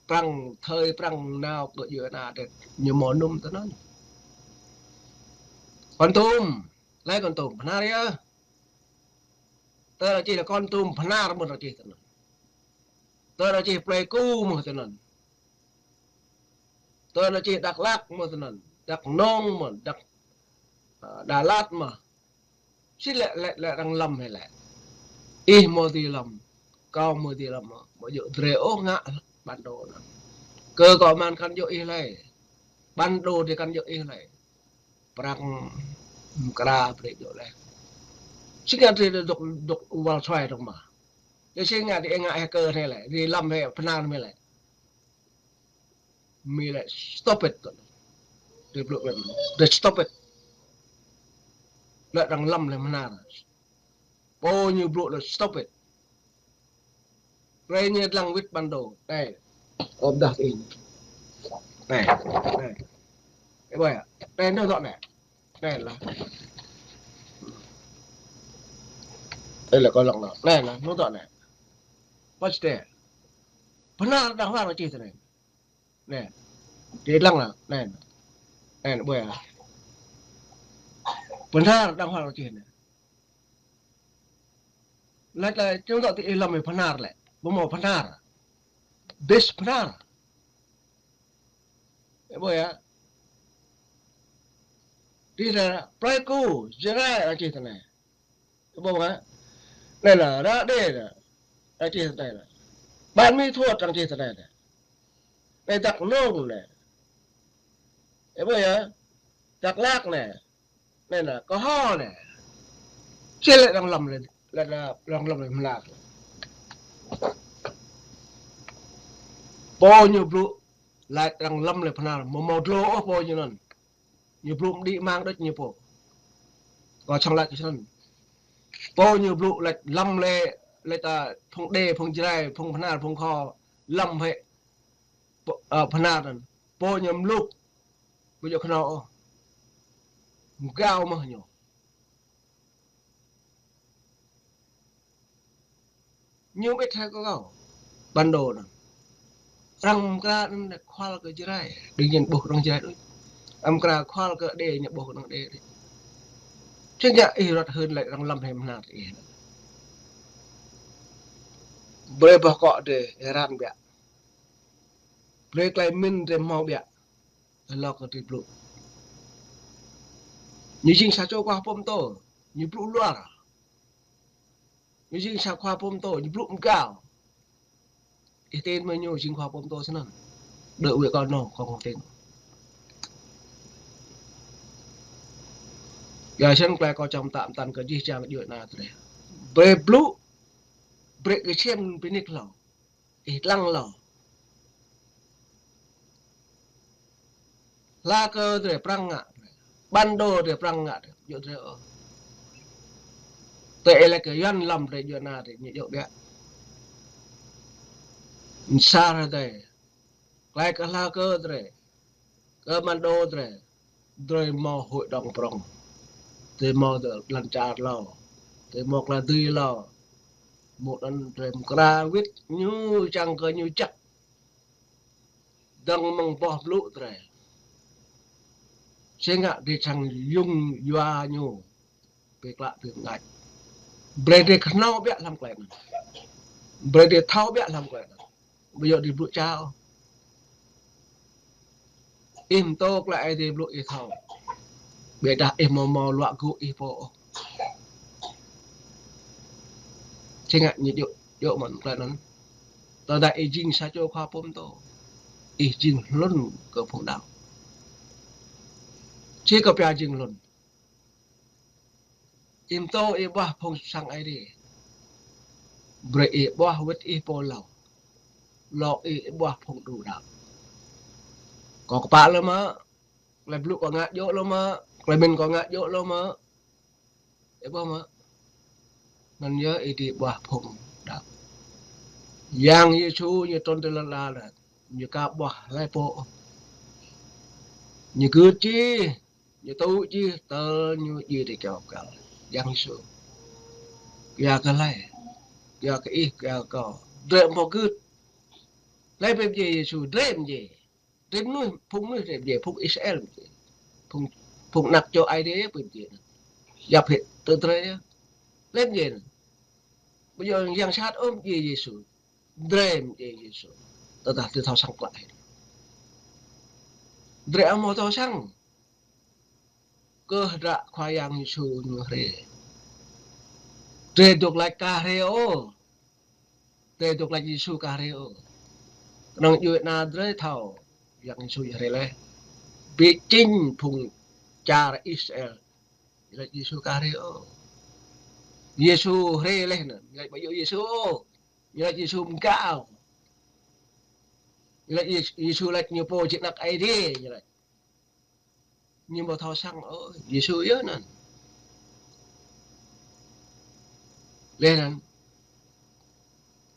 Prăng, thời Prăng nao kơ djuai ana drei ñu mơ̆ nŭm tơ anŭn. Kon Tum, laĭ Kon Tum, Bơhnar yơh. Tơdah čih lĕ Kon Tum Bơhnar mơ̆n čih tơ anŭn. Tơdah čih Pleiku mơ̆n tơ anŭn. Tơdah čih Dak Lak mơ̆n tơ anŭn. Dak Nông mơ̆n, Dak, ơ, Đà Lạt mơ̆n. Sĭt lĕ, lĕ, lĕ arăng lăm hĭ lĕ. Ih mơ̆ dưi lăm, kâo mơ̆ dưi lăm, mơ̆ djơ̆ drei ôh ngă bản đồ anŭn. Kơ kơ man kăn djơ̆ ih lĕ. Bản đồ drei kăn djơ̆ ih lĕ. Prăng mkra brei djơ̆ lĕ. Sĭt ngă drei dŏ, dŏ wăl suaih dŏ mơ̆. Yua sĭt ngă drei ngă hĭ kơ anai lĕ, drei lăm hĭ Bơhnar mơ̆ lĕ. Mơ̆ lĕ stop it. Drei blŭ lĕ, drei stop it. Lĕ arăng lăm lĕ Bơhnar. Pô ñu blŭ lĕ stop it. Brei ñu lăng wĭt bản đồ. Anai. Ôm dah ih. Anai, anai. Ih ƀuh yơh. Anai, anŭn dŏ anai. Anai lah. Anai lah kơ lăng anŭn. Anai lah, anŭn dŏ anai. Păt čơđeh. Bơhnar đang hwar čih tơ anai. Anai. Drei lăng lah. Anai. Anai, ƀuh yơh. Bơhnar đang hwar čih anai. Laĭ lĕ, čơdơ̆ng tơ ih lăm ih Bơhnar lĕ. Ƀu mâo Bơhnar. Dêh Bơhnar. Ih ƀuh yơh. Dêh lĕ Pleiku, Jrai arăng čih tơ anai. Ih ƀuh yơh. Anai lah, Rađê lah. Arăng čih tơ anai lah. Bản Mi Thuột arăng čih tơ anai lah. Anai Dak Nông anai. Ih ƀuh yơh. Dak Lak anai. Anai lah, kơ hŏ anai. Sĭt lĕ arăng lăm lĕ, lĕ, lĕ arăng lăm lĕ Bơhnar. Pô ñu blŭ, laĭ arăng lăm lĕ Bơhnar, mơ̆ mâo dlô ôh pô ñu anŭn. Ñu blŭ mơđĭ mang đôč ñu pô. Kâo čang laĭ kơ snăn. Pô ñu blŭ laĭ lăm lĕ, laĭ ta phung đe, phung Jrai, phung Bơhnar, phung Kho, lăm hĭ pô, ơ, Bơhnar anŭn. Pô ñu mluk. Ƀu djơ̆ kơnơ̆ng ôh. Mgao mơ̆ ñu. Ñu ƀĭt hĭ kơ kâo. Bản đồ anŭn. Arăng mkra anŭn lĕ khual kơ Jrai. Đương nhiên ƀuh kơnơ̆ng Jrai đôč. Arăng mkra khual kơ đe ñu ƀuh kơnơ̆ng đe đôč. Sĭt ngă ih rŏt hưn lĕ arăng lăm hĭ Bơhnar ih. Brei boh kŏ drei ran biă. Brei klei mĭn drei hmâo biă. Lŏ kơ drei blŭ. Ñu jing sa čô khua pô mtô, ñu blŭ luar. Ñu jing sa khua pô mtô, ñu blŭ mgao. Ih tin mơ̆ ñu jing khua pô mtô snăn. Đơ wĭ kâo nô, kâo kơnơ̆ng tin. Yua snăn klei kâo čang mtă mtăn kơ jih jang djuai ana drei. Brei blŭ, brei kơčem bi nik hlâo. ih lăng hlâo. Hla kơ drơi prăng ngă, bản đồ drơi prăng ngă, djơ̆ drơi ôh. Tơ ih laĭ kơ Yuan lăm drơi djơ̆ anai drơi ñu djơ̆ biă. Sa hrơi drơi. Glaĭ kơ hla kơ drơi. Kơ bản đồ drơi. Drơi hmâo hội đồng prong. Drơi hmâo lŏn čar hlâo. Drơi hmâo klă dưi hlâo. Mơ̆ng anŭn drơi mơkra wĭt ñu čang kơ ñu čăk. Dơ̆ng mơ̆ng boh blŭ drơi. Sĭt ngă drơi čang yŭng yua ñu. Pơklă pơngač. Brơi drơi kơhnâo biă hlăm klĕ anŭn. Brơi drơi thâo biă hlăm klĕ anŭn. Ƀu djơ̆ drơi blŭ čao. Ih mơtô klă ai drơi blŭ ih thâo. Ƀiădah ih hmâo hmâo luă gŭ ih pô ôh. Sĭt ngă ñu djơ̆, djơ̆ mơ̆n klă anŭn. Tơdah ih jing sa čô khua pơmơtô. Ih jing hlŭn kơ phung đaŏ. Či kơ pia jing hlŭn. Ih mơtô ih ƀuah phung sang Aê Diê. Brơi ih ƀuah wĭt ih pô hlâo. Lŏ ih ƀuah phung đru đaŏ. Kâo kơpă lơ mă. Klĕ blŭ kâo ngă djơ̆ lơ mă. Klĕ min kâo ngă djơ̆ lơ mă. Ih ƀuah mă. Anŭn yơh ih dưi ƀuah phung đaŏ. Yang Yêsu ñu trŭn tơ lŏn ala anai. Ñu aka ƀuah hlơi pô. Ñu gưt čih. Ñu tŭ čih tơl ñu djai drơi kơyâo pơkăl. Yang Yêsu. Kơyâo kơ hlơi. Kơyâo kơ ih, kơyâo kơ kâo. Drơi hmâo gưt. Hlơi pơdjai Yêsu, drơi pơdjai. Drơi mơnuih, phung mơnuih drơi pơdjai, phung Israel pơdjai. Phung, phung ană čô Aê Diê pơdjai. Yap hĭ tơ drơi yơh. Hlơi pơdjai. Ƀu djơ̆ yang sat ôh pơdjai Yêsu. Drơi pơdjai Yêsu. Tơdah drơi thâo săng klă hĭ. Drơi ƀu hmâo thâo săng. Kơ hơdră Khua Yang Yêsu ñu hrê. Drơi dŏ laĭ aka hrê ôh. Drơi dŏ laĭ Yêsu aka hrê ôh. Kơnơ̆ng djuai ana drơi thâo Yang Yêsu ñu hrê laih. Ƀu jing phung čar Israel ñu laĭ Yêsu aka hrê ôh. Yêsu hrê laih anŭn, ñu laĭ ƀu djơ̆ Yêsu ôh. Ñu laĭ Yêsu mơgao. Ñu laĭ Yêsu, Yêsu laĭ ñu pô jing ană Aê Diê, ñu laĭ. Ñu ƀu thâo săng ôh, Yêsu yơh anŭn. Laih anŭn,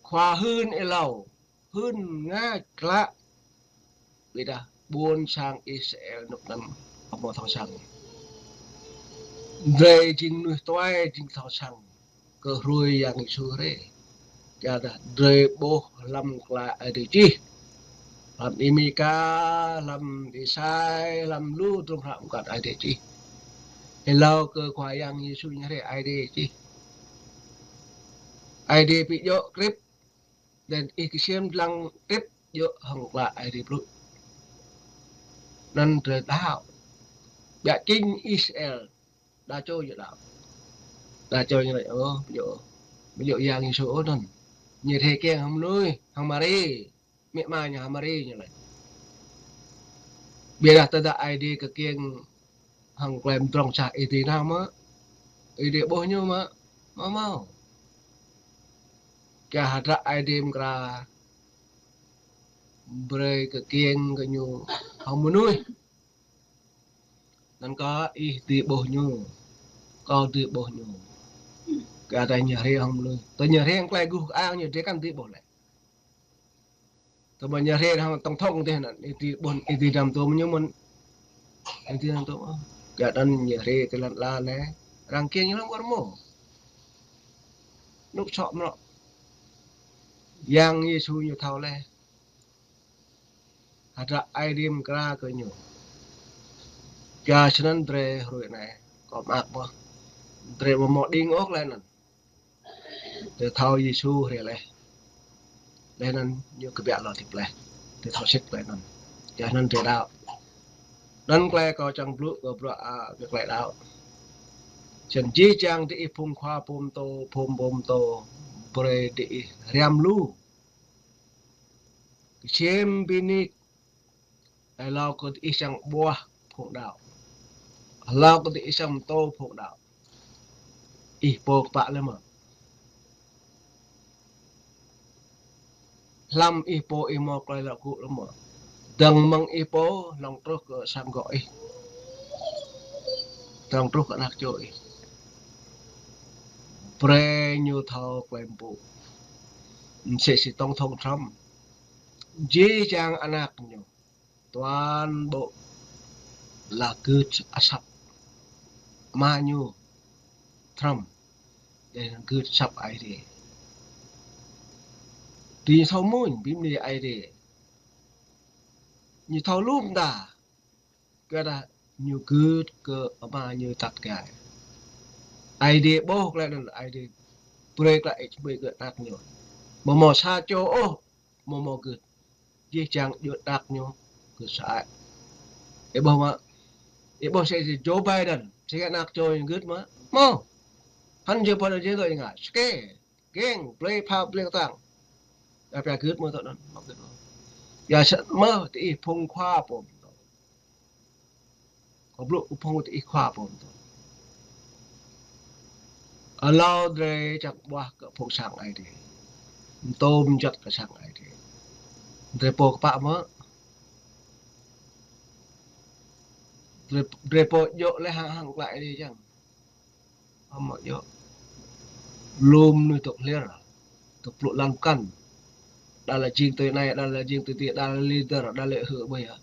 khua hưn ih hlâo, hưn ngač klă. Ƀiădah ƀuôn sang Israel anŭn ƀu hmâo thâo săng. Drơi jing mơnuih tuai jing thâo săng. Kơ hrơi Yang Yêsu hrê. Kơyua dah drơi ƀuh hlăm klă Aê Diê čih. Hlăm Êmêka, hlăm Êsai, hlăm lu drôm hră mơkăn Aê Diê čih. Ih hlâo kơ Khua Yang Yêsu ñu hrê Aê Diê čih. Aê Diê pĭ djơ̆ krip. Dan ih kơsem dlăng krip djơ̆ hăng klă Aê Diê blŭ. Anŭn drơi đaŏ. Ƀu jing Israel. Đa čô djơ̆ đaŏ. Đa čô ñu laĭ, ôh, ƀu djơ̆, ƀu djơ̆ Yang Yêsu ôh anŭn. Ñu hrê kiăng hăng mơnuih, hăng Mari. Amĭ ama ñu hăng Mari ñu laĭ. Ƀiădah tơdah Aê Diê kơ kiăng hăng klem drŏng sah ih dưi nao mơ̆. Ih dưi ƀuh ñu mơ̆. Hmâo hmâo. Kơ hơdră Aê Diê mơkra brơi kơ kiăng kơ ñu hăng mơnuih. Anŭn kơ ih dưi ƀuh ñu. Kâo dưi ƀuh ñu. Kơ adai ñu hrê hăng mơnuih. Tơ ñu hrê hăng klai guh kơang ñu drơi kăn dưi ƀuh lĕ. Tơma ñu hrê hăng tổng thống tih anŭn. Ih dưi ƀuh, ih dưi dăm tôm ñu mơ̆n. Ih dưi dăm tôm. Kơ anŭn ñu hrê tơ lŏn ala anai. Arăng kiăng ñu lăng wơr mơ̆. Nuk sŏ mrŏ. Yang Yêsu ñu thâo laih. Hơdră Aê Diê mơkra kơ ñu. Kơ snăn drơi hrơi anai. Kâo mơak mơ̆. Drơi ƀu hmâo đing ôh klă anŭn. Drơi thâo Yêsu hrê laih. Laih anŭn ñu kơbiă lŏ hơdip laih. Drơi thâo sĭt klă anŭn. Kơ anŭn drơi đaŏ. Anŭn klă kâo čang blŭ kơ bruă a, kơ klă đaŏ. Snăn jih jang diih phung khua pơmtô, phung pơmtô, brơi diih hriăm lu. Kơsem bơni, hlâo kơ diih săng ƀuah phung đaŏ. Hlâo kơ diih săng pơtô phung đaŏ. Ih pô kơpă lĕ mơ̆. Hlăm ih pô ih mâo klei luă gŭ lơ̆m mơ̆. Dơ̆ng mơ̆ng ih pô, hlŏng truh kơ sang gŏ ih. Hlŏng truh kơ anak čô ih. Brơi ñu thâo klei mpŭ. Msĕ si tổng thống Trump. Jih jang anak ñu. Toàn bộ là gưt asăp. Ama ñu Trump. Dêh gưt asăp Aê Diê. Tui ñu thâo mơ̆n, ƀing mơnuih Aê Diê. Ñu thâo lŏm ta. Kơ dah ñu gưt kơ ama ñu tăt gai. Aê Diê ƀuh klei anŭn, Aê Diê brơi klei ih ƀuh kơ anak ñu. Mơ̆ mâo sa čô ôh, mơ̆ mâo gưt. Jih jang djuai anak ñu gưt sơăi. Ih ƀuh mơ̆. Ih ƀuh si Joe Biden, si anak čô ñu gưt mơ̆. Mâo. Hăng Joe Biden jing tơ ih ngă. Sơkê. Geng, blơi phao, blơi kơtang. Dah pia gưt mơ̆ tơ anŭn. Mâo gưt mơ̆. Yua sĕ mơ̆ tơ ih phung khua pô. Kâo blŭ kơ phung tơ ih khua pô tơ. Alâo drơi čang ƀuah kơ phung sang Aê Diê. Mtô mjăt kơ sang Aê Diê. Drơi pô kpă mơ̆. Drơi, drơi pô djơ̆ lĕ hăng hăng klă Aê Diê čang. Amăng yơh. Lŏm mơnuih tŏk lir, tŏk pluk lăn pơkăn. Đa lĕ jing tui anai, đa lĕ jing tui adih, đa lĕ leader, đa lĕ hơ ƀơi yơh.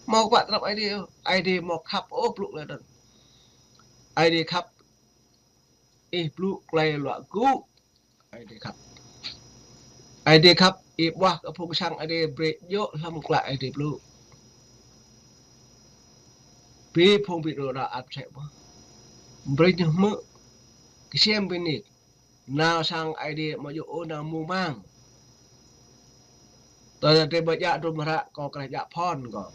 Mâo kpă tơlơi Aê Diê, Aê Diê mâo khăp ôh pluk lĕ anŭn. Aê Diê khăp, ih pluk klei luă gŭ. Aê Diê khăp. Aê Diê khăp, ih ƀuah kơ phung sang Aê Diê brơi djơ̆ hlăm klă Aê Diê blŭ. Bi phung ƀing đô đa ăt sĕ mơ̆. Brơi ñu hmư̆. Kơsem bi nik. Nao sang Aê Diê mă djơ̆ ôh nao mơ̆ng mang. Tơdah drơi ƀu djă drôm hră kâo kreh djă phon kâo.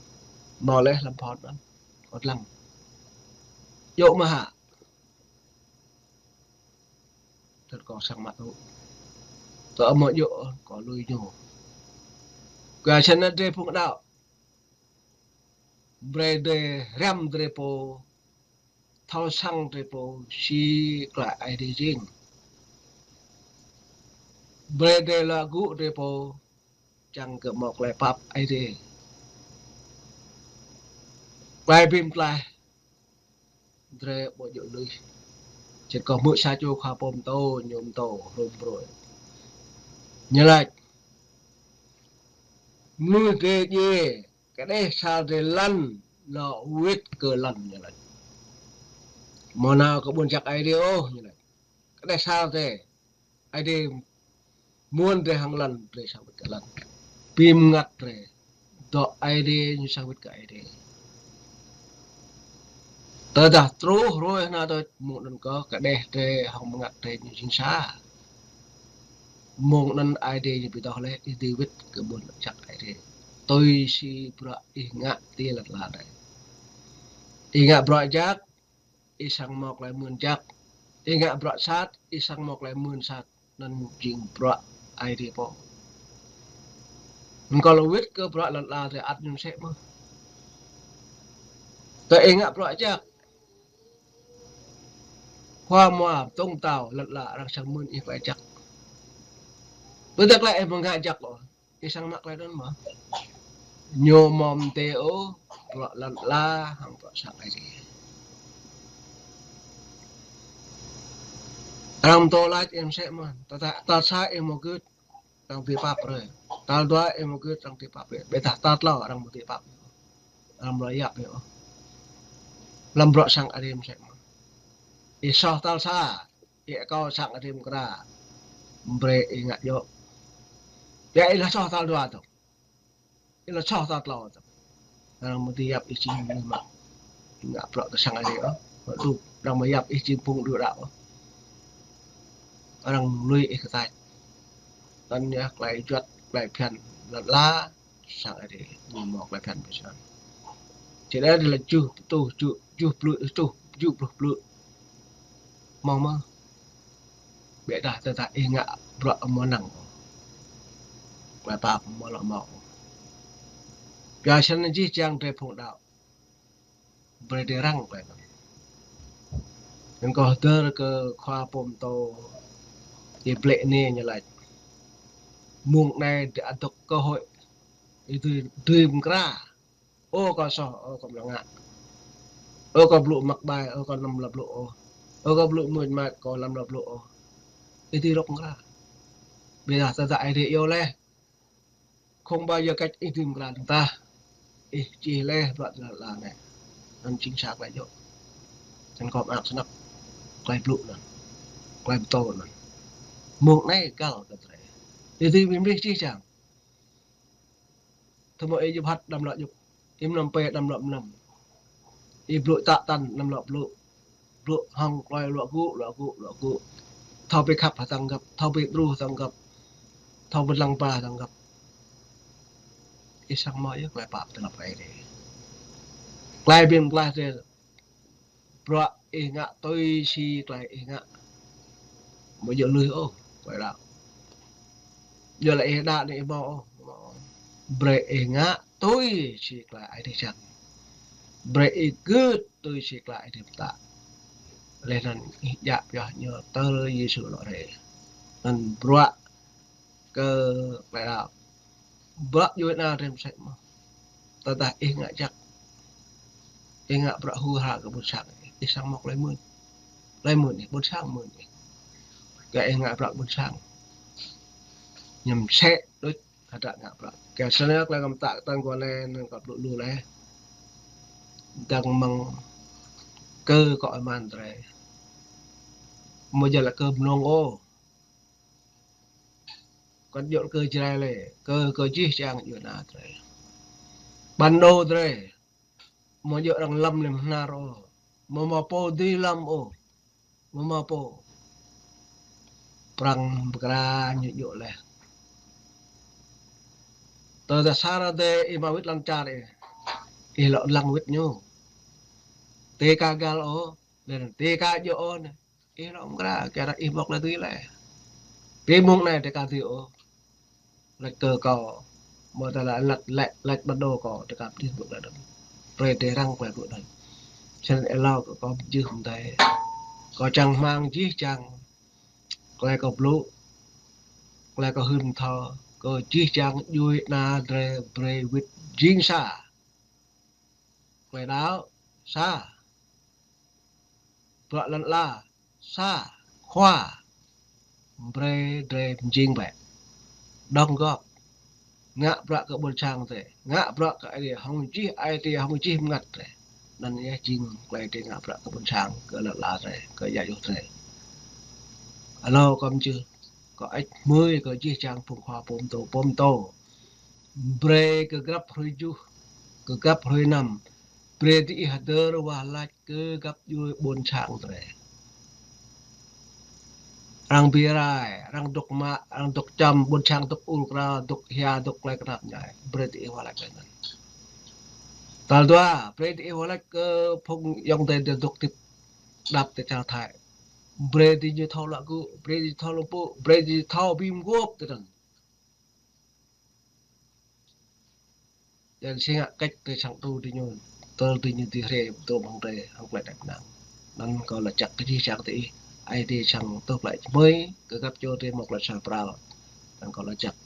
Mâo leh hlăm phon anŭn. Kâo lăng. Djơ̆ mơ̆ hă. Tơl kâo sang mă tŭ. Tơ amăng djơ̆ kâo lui ñu. Kơ sĭt anŭn drơi phung đaŏ. Brơi drơi răm drơi pô. Thâo sang drơi pô. Si klă Aê Diê jing. Brơi drơi luă gŭ drơi pô. Čang kơ mâo klei pap Aê Diê. Klei bi mtlaih. Drơi ƀu djơ̆ lui. Čĕt kâo hmư̆ sa čô khua pô mtô, ñu mtô, hrŏm brơi. Ñu laĭ. Mơnuih drơi djai, kơđeh sal drơi lăn, lŏ wĭt kơ lăn ñu laĭ. Mơ̆ nao kơ ƀuôn jăk Aê Diê ôh, ñu laĭ. Kơđeh sal drơi. Aê Diê mơ̆n drơi hăng lăn, drơi sang wĭt kơ lăn. Bi mơngăt drơi. Dŏ Aê Diê ñu sang wĭt kơ Aê Diê. Tơdah truh hrơi hơnăl tơ mơ̆ng anŭn kơ kơđeh drơi hăng mơngăt drơi ñu jing sa. Mơ̆ng anŭn Aê Diê ñu ƀu dŏ leh, ih dưi wĭt kơ ƀuôn jăk Aê Diê. Tui si bruă ih ngă tui lăn ala drơi. Ih ngă bruă jăk, ih sang mâo klei mơ̆n jăk. Ih ngă bruă sat, ih sang mâo klei mơ̆n sat. Anŭn jing bruă Aê Diê pô. Anŭn kâo lŏ wĭt kơ bruă lăn ala drơi ăt ñu sĕ mơ̆. Tơ ih ngă bruă jăk. Khua mua tông tao lăn ala arăng sang mơ̆n ih klei jăk. Ƀu djơ̆ klei ih mơ̆ ngă jăk ôh. Ih sang mă klei anŭn mơ̆. Ñu mơ̆ mơdê ôh, bruă lăn ala, hăng bruă sang Aê Diê. Arăng mtô laĭ ih mơsĕ mơ̆n, tơdah tal sa ih mơ̆ gưt, arăng dưi pap brơi. Tal dua ih mơ̆ gưt, arăng dưi pap brơi. Ƀiădah tal klâo arăng mơ̆ dưi pap. Arăng mlơi yap ih ôh. Lăm bruă sang Aê Diê mơsĕ mơ̆n. Ih soh tal sa. Ih akâo sang Aê Diê mơkra. Brơi ih ngă djơ̆. Biă ih lŏ soh tal dua tŏ. Ih lŏ soh tal klâo tŏ. Arăng mơ̆ dưi yap ih jing mơnuih mă. Ih ngă bruă kơ sang Aê Diê ôh. Mă tŭ arăng mơ̆ yap ih jing phung đuaĭ đaŏ ôh. Arăng lui ih kơ tač. Anŭn yơh klei juăt, klei phiăn lăn ala. Sang Aê Diê ñu mâo klei phiăn pơsăn. Či lĕ dih lĕ juh, tuh, juh, juh pluh, tuh, juh pluh pluh. Mâo mơ̆. Ƀiădah tơdah ih ngă bruă mơnăng. Klei pap mơ̆ lŏ mâo. Biă săn jih jang drơi phung đaŏ. Brơi drơi răng klei anŭn. Anŭn kâo hơdơr kơ khua pô mtô ih blĕ anai ñu laĭ. Mơ̆ng anai dŏ adŏk kơ hơi. Ih dưi, dưi mơkra. Ơ kâo soh, ơ kâo mlăng ngă. Ơ kâo blŭ măk ƀai, ơ kâo năm lăp blŭ ôh. Ơ kâo blŭ mưč mač, kâo năm lăp blŭ ôh. Ih dưi rŏk mơkra. Ƀiădah tơdah Aê Diê iâu laih, không bao giờ cách ih dưi mơkra dơ̆ng tah. Ih čih laih bruă tơlơi lăi anai. Anŭn jing sa tơlơi djơ̆. Anŭn kâo mơak snăk tơlơi blŭ anŭn, tơlơi pơtô anŭn. Mơ̆ng anai găl kơ drơi. Ih dưi mĭn mơlih jih jang. Tơma ih djŭp hăt đăm lŏ djŭp. Ih mơnăm pĕ đăm lŏ mơnăm. Ih blŭ tă tăn đăm lŏ blŭ. Blŭ hăng tơlơi luă gŭ, luă gŭ, luă gŭ. Thâo pơkhăp hơtăng găp, thâo pơdjru hơtăng găp. Thâo pơlăng ba hơtăng găp. Ih săng hmâo yơh tơlơi pap tơlơi pơrai. Tơlơi ƀing tơlơi tơlơi bruă ih ngă tui si tơlơi ih ngă. Mơ̆ djơ̆ lui ôh, tơlơi đaŏ. Djơ̆ lĕ ih đaŏ anai ih hmâo ôh. Brơi ih ngă tui si tơlơi Aê Diê čang. Brơi ih gưt tui si tơlơi Aê Diê pơtă. Laih anŭn ih djă pioh ñu tơl Yêsu lŏ rai. Anŭn bruă kơ tơlơi đaŏ. Bruă djuai ană drơi mơsĕ mơ̆n. Tơdah ih ngă jăk, ih ngă bruă hur har kơ ƀôn sang, ih săng hmâo tơlơi mưn. Tơlơi mưn ih, ƀôn sang mưn ih. Kơ ih ngă bruă ƀôn sang. Ñu mơsĕ đôč hơdră ngă bruă. Kơ snăn tơlơi kâo pơtă tơ̆ng kơ anai, anŭn kâo blŭ lu laih. Dơ̆ng mơ̆ng kơ kâo ih mơ̆n drơi. Mơ̆ djơ̆ lĕ kơ mơnơ̆ng ôh. Kâo djơ̆ kơ Jrai lĕ, kơ, kơ jih jang djuai ană drơi. Bản đồ drơi. Mơ̆ djơ̆ arăng lăm lĕ mơhnar ôh. Mơ̆ hmâo pô dưi lăm ôh. Mơ̆ hmâo pô. Prăng pơkra ñu djơ̆ laih. Tơdah sa rơdêh ih mă wĭt lŏn čar ih. Ih lŏ lăng wĭt ñu. Tê ka găl ôh, lĕ tê ka djơ̆ ôh anai. Ih lŏ mơkra, kơ arăng ih mŏk lĕ dưi lĕ. Pĭ mơ̆ng anai tê ka dưi ôh. Lač kơ kâo, mơ̆ tơlơi lač, lač, lač bản đồ kâo, tê ka pơdih mơ̆k lĕ dơ̆ng. Brơi tê răng tơlơi blŭ anŭn. Snăn ih lăi kơ kâo jưh mơ̆ng adai. Kâo čang rơmang jih jang tơlơi kâo blŭ, tơlơi kâo hưn thâo, kơ jih jang djuai ană drơi brơi wĭt jing sa. Tơlơi đaŏ sa. Bruă lăn ala sa, khua. Brơi drơi mjing bĕ. Đóng góp. Ngă bruă kơ ƀôn sang drơi. Ngă bruă kơ Aê Diê, hŏng jih Aê Diê, hŏng jih mơngăt drơi. Anŭn yơh jing tơlơi drơi ngă bruă kơ ƀôn sang, kơ lŏn ala drơi, kơ djă djuh drơi. Hlâo kâo mjưh, kâo ăč hmưi kơ jih jang phung khua pơtô, pơtô. Brơi kơ grăp hrơi juh, kơ grăp hrơi năm. Brơi diih hơdơr wah lač kơ găp djuai ƀôn sang drơi. Arăng bi rai, arăng dŏ mă, arăng dŏ čăm, ƀôn sang dŏ ur krao, dŏ hia, dŏ tơlơi knap mơñai. Brơi diih wah lač kơ anŭn. Tal dua, brơi diih wah lač kơ phung ayŏng adơi dŏ tĭp đăp tơ čar Thái. Brơi diñu thâo luă gŭ, brơi diñu thâo lŏm pŭ, brơi diñu thâo bi mguôp tơ anŭn. Anŭn si ngă kĕč tơ sang tru diñu, tơl diñu dưi rai pơtô mơ̆ng drơi hăng tơlơi đaŏ năng. Anŭn kâo lač jăk kơ jih jang diih, Aê Diê čang tŭ tơlơi hmưi, kơ găp djuai drơi mơ̆k lĕ sa pral. Anŭn kâo lač jăk